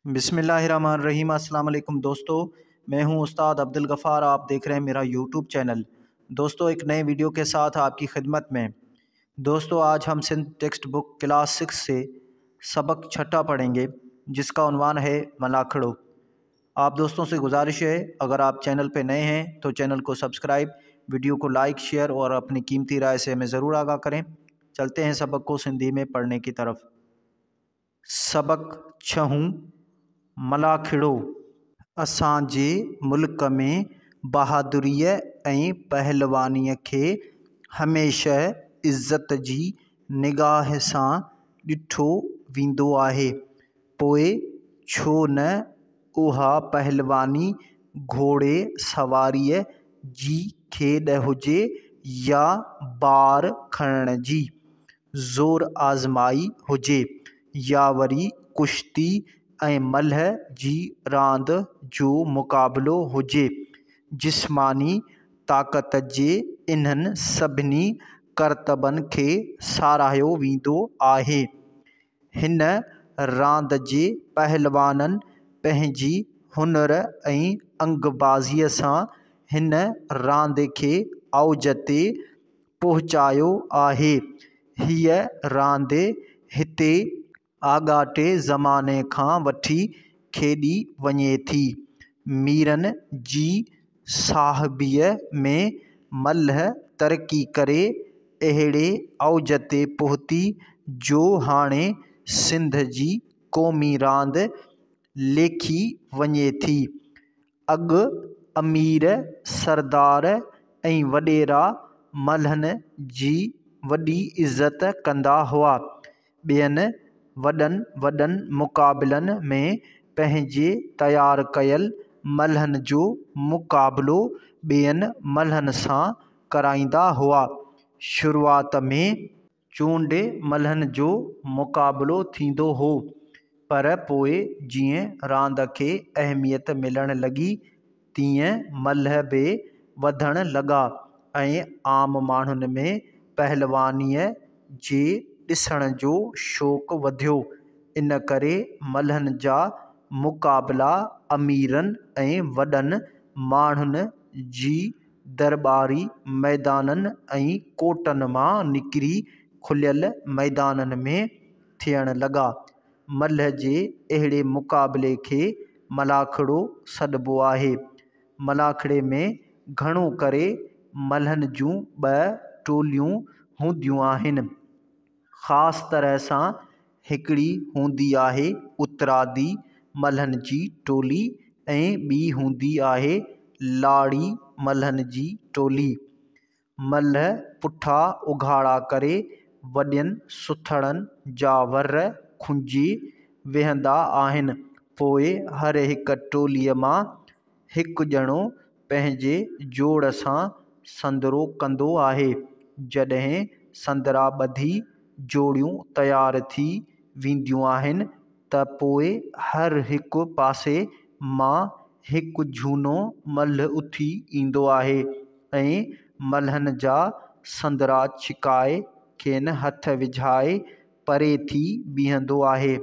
बिस्मिल्लाहिर्रहमानिर्रहीम। अस्सलाम वालेकुम दोस्तों, मैं हूं उस्ताद अब्दुल गफ़ार। आप देख रहे हैं मेरा यूट्यूब चैनल। दोस्तों, एक नए वीडियो के साथ आपकी खिदमत में। दोस्तों, आज हम सिंध टेक्स्ट बुक क्लास 6 से सबक छठा पढ़ेंगे, जिसका उन्वान है मलाखड़ो। आप दोस्तों से गुजारिश है, अगर आप चैनल पर नए हैं तो चैनल को सब्सक्राइब, वीडियो को लाइक, शेयर और अपनी कीमती राय से हमें ज़रूर आगाह करें। चलते हैं सबक को सिंधी में पढ़ने की तरफ। सबक छहों मलाखिड़ो। असांजे मुल्क में बहादुरीअ ऐं पहलवानीअ खे हमेशह इज़त जी निगाह सां ॾिठो वेंदो आहे। पोइ छो न उहा पहलवानी घोड़े सवारीअ जी खेॾ हुजे या बार खणण जी ज़ोर आज़माई हुजे या वरी कुश्ती ऐं मल्ह जी रांदि जो मुक़ाबिलो हुजे। जिस्मानी ताक़त जे इन्हनि सभिनी करतबनि खे सराहियो वेंदो आहे। हिन रांदि जे पहलवाननि पंहिंजी हुनर ऐं अंगबाज़ीअ सां हिन रांदि खे औज ते पहुचायो आहे। हीअ रांदि हिते आॻाटे ज़माने खां वठी खेॾी वञे थी। मीरनि जी साहिबीअ में मल्ह तरक़ी करे अहिड़े औज ते पहुती जो हाणे सिंध जी क़ौमी रांदि लेखी वञे थी। अॻु अमीर, सरदार ऐं वॾेरा मल्हनि जी वॾी इज़त कंदा हुआ। ॿियनि वॾनि वॾनि मुक़ाबिलनि में पंहिंजे तयार कयल मल्हनि जो मुक़ाबिलो ॿियनि मल्हनि सां कराईंदा हुआ। शुरूआत में चूंड मल्हनि जो मुक़ाबिलो थींदो हो, पर पोइ जीअं रांदि खे अहमियत मिलण लॻी तीअं मल्ह बि वधण लॻा ऐं आम माण्हुनि में पहलवानीअ जे ॾिसण जो शौक़ु वधियो। इन करे मल्हनि जा मुक़ाबिला अमीरनि ऐं वॾनि माण्हुनि जी दरबारी मैदाननि ऐं कोटनि मां निकिरी खुलियल मैदाननि में थियण लॻा। मल्ह जे अहिड़े मुक़ाबिले खे मलाखड़ो सॾिबो आहे। मलाखड़े में घणो करे मल्हनि जूं ॿ टोलियूं हूंदियूं आहिनि। ख़ासि तरह सां हिकिड़ी हूंदी आहे उतरादी मल्हनि जी टोली ऐं ॿी हूंदी आहे लाड़ी मल्हनि जी टोली। मल्ह पुठा उघाड़ा करे वॾनि सुथणनि जा वर खुंजी वेहंदा आहिनि। पोइ हर हिकु टोलीअ मां हिकु ॼणो पंहिंजे जोड़ सां संदरो कंदो आहे। जॾहिं संदरा ॿधी जोड़ियूं तयार थी वेंदियूं आहिनि त पोइ हर हिकु पासे मां हिकु जूनो मल्ह उथी ईंदो आहे ऐं मल्हनि जा संदरा छिकाए खेनि हथ विझाए परे थी बीहंदो आहे।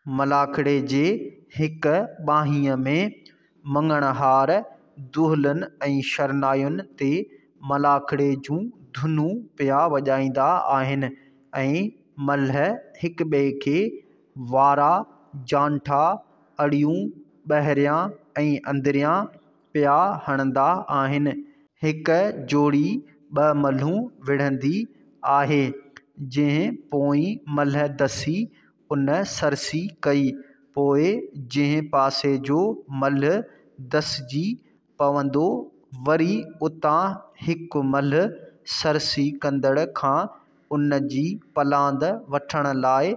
मलाखड़े जे हिकु ॿाहीअ में मङणहार दुहलनि ऐं शरनायुनि ते मलाखड़े जूं धुनूं पिया वॼाईंदा आहिनि ऐं मल्ह हिक ॿिए खे वारा, जांठा, अड़ियूं ॿाहिरियां ऐं अंदरियां पिया हणंदा आहिनि। हिकु जोड़ी ॿ मल्हूं विढ़ंदी आहे। जंहिं पोईं मल्ह दसी उन सरसी कई। पोइ जंहिं पासे जो मल्ह दसिजी पवंदो वरी उतां हिकु मल्ह सरसी कंदड़ खां उन जी पलांद वठण लाइ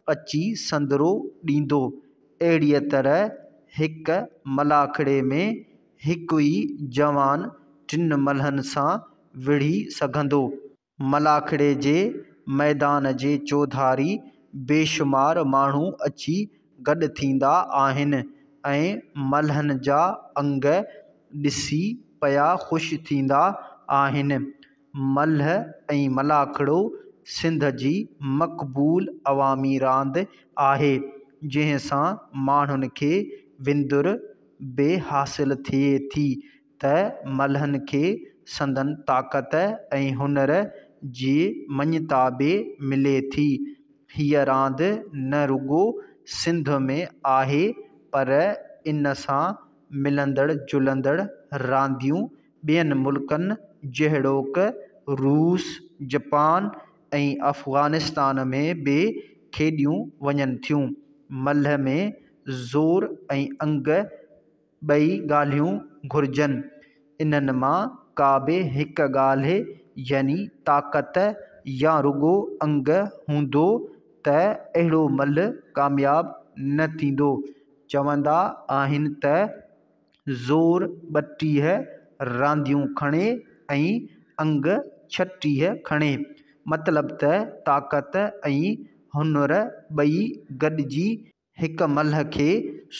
अची संदरो ॾींदो। अहिड़ीअ तरह हिकु मलाखड़े में हिकु ई जवान टिनि मल्हनि सां विढ़ी सघंदो। मलाखड़े जे मैदान जे चौधारी बेशुमार माण्हू अची गॾु थींदा आहिनि ऐं मल्हनि जा अंग ॾिसी पिया ख़ुशि थींदा आहिनि। मल्ह ऐं मलाखड़ो सिंध जी मक़बूल अवामी रांदि आहे। جنهن سان ماڻهن کي وندر به حاصل ٿئي ٿي ته ملهن کي سندن طاقت ۽ هنر جي مڃتا به ملي ٿي. هيء راند نه رڳو سنڌ ۾ آهي پر ان سان ملندڙ جلندڙ رانديون ٻين ملڪن جهڙوڪ روس، جپان ۽ افغانستان ۾ به کيڏيون وڃن ٿيون. ملهه ۾ زور ۽ انگ ٻئي ڳالهيون گهرجن. انهن مان ڪا به هڪ ڳالهه يعني طاقت يا رڳو انگ هوندو ته اهڙو ملهه ڪامياب نه ٿيندو. چوندا آهن ته زور 32 رانديون کڻي ۽ انگ 36 کڻي. مطلب ته طاقت ۽ هنر ٻئي گڏجي هڪ ملهه کي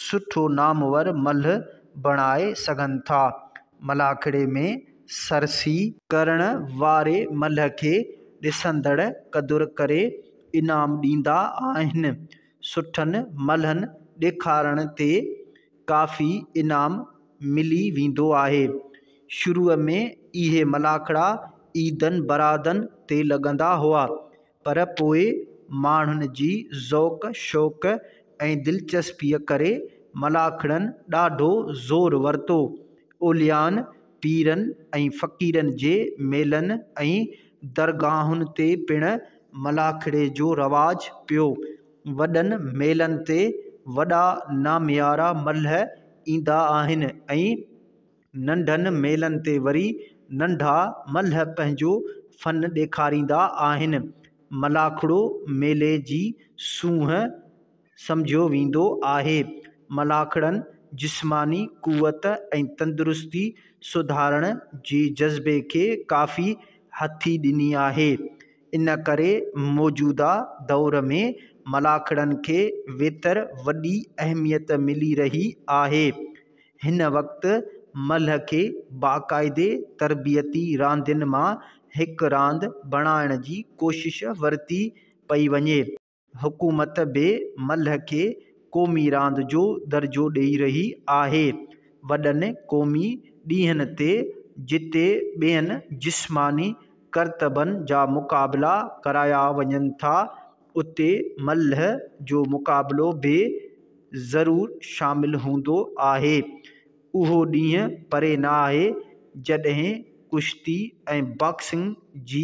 سٺو نامور ملهه بڻائي سگهن ٿا. ملاکڙي ۾ سرسي ڪرڻ واري ملهه کي ڏسندڙ قدر ڪري انعام ڏيندا آهن. سٺن ملهن ڏيکارڻ تي ڪافي انعام ملي ويندو آهي. شروع ۾ اهي ملاکڙا عيدن برادن تي لڳندا هئا، پر پوء ماڻهن جي ذوق شوق ۽ دلچسپيء ڪري ملاکڙن ڏاڍو زور ورتو. اوليائن، پيرن ۽ فقيرن جي ميلن ۽ درگاهن تي پڻ ملاکڙي جو رواج پيو. وڏن ميلن تي وڏا ناميارا ملهه ايندا آهن ۽ ننڍن ميلن تي وري ننڍا ملهه پنهنجو فن ڏيکاريندا آهن. ملاکڙو ميلي جي سونهن سمجهيو ويندو آهي. ملاکڙن جسماني قوت ۽ تندرستي سڌارڻ جي جذبي کي ڪافي هٿي ڏني آهي. ان ڪري موجوده دور ۾ ملاکڙن کي ويتر وڏي اهميت ملي رهي آهي. هن وقت ملهه کي باقاعدي تربيتي راندين مان هڪ راند بڻائڻ جي ڪوشش ورتي پئي وڃي. حڪومت به ملهه کي قومي راند جو درجو ڏئي رهي آهي. وڏن قومي ڏينهن تي جتي ٻين جسماني ڪرتبن جا مقابلا ڪرايا وڃن ٿا، اتي ملهه جو مقابلو به ضرور شامل هوندو آهي. اهو ڏينهن پري نه آهي، جڏهن ڪشتي ۽ باڪسنگ جي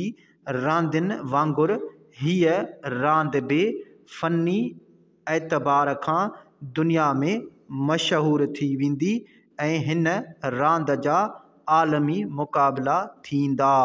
راندين وانگر هيء راند به فني اعتبار کان دنيا ۾ مشهور ٿي ويندي ۽ هن راند جا عالمي مقابلا ٿيندا.